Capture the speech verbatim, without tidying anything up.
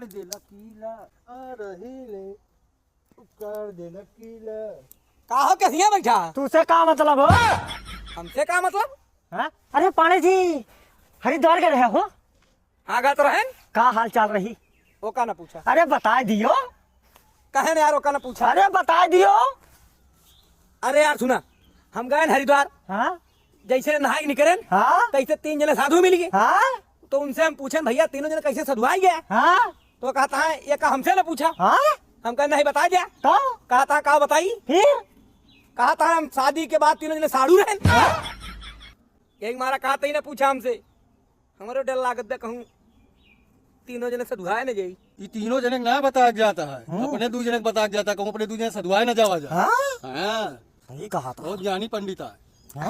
देला कीला, आ रही ले, कर देला कीला। का हो, कैसिया बैठा? तुसे का मतलब हो? हमसे का मतलब? हाँ? अरे पांडे जी, हरिद्वार गए रहे हो? हाँ, गए तो रहन। का हाल चाल रही? ओका ना पूछा। अरे बताइ दियो। कहे ना यार, ओका ना पूछा। अरे बताइ दियो। अरे यार सुना, हम गए हरिद्वार। हाँ? जैसे नहाई निकरेन, हाँ? तैसे तीन जने साधु मिल गए। हाँ? तो उनसे हम पूछेन, "भैया, तीनों जने कैसे सधुआई गए?" हाँ? तो कहता है, "ये का हमसे ना पूछा।" हाँ? हम कहे, "नहीं, बताइ दिया।" तो? कहता है, "का बताई?" फिर? कहता है, "हम शादी के बाद तीनों जने साढ़ू रहन।" हाँ? यही मारा कहता ही ना पूछा हमसे। हमरो डर लागत बा कहूँ तीनों जने सधुआए न जाई। ई तीनों जने के ना बताया जाता है, हाँ। अपने दू जने के बताया जाता है, कहूँ अपने दू जने सधुआए न जावा जा। हाँ? हाँ। सही कहा था। बहुत ज्ञानी पंडित है। हाँ?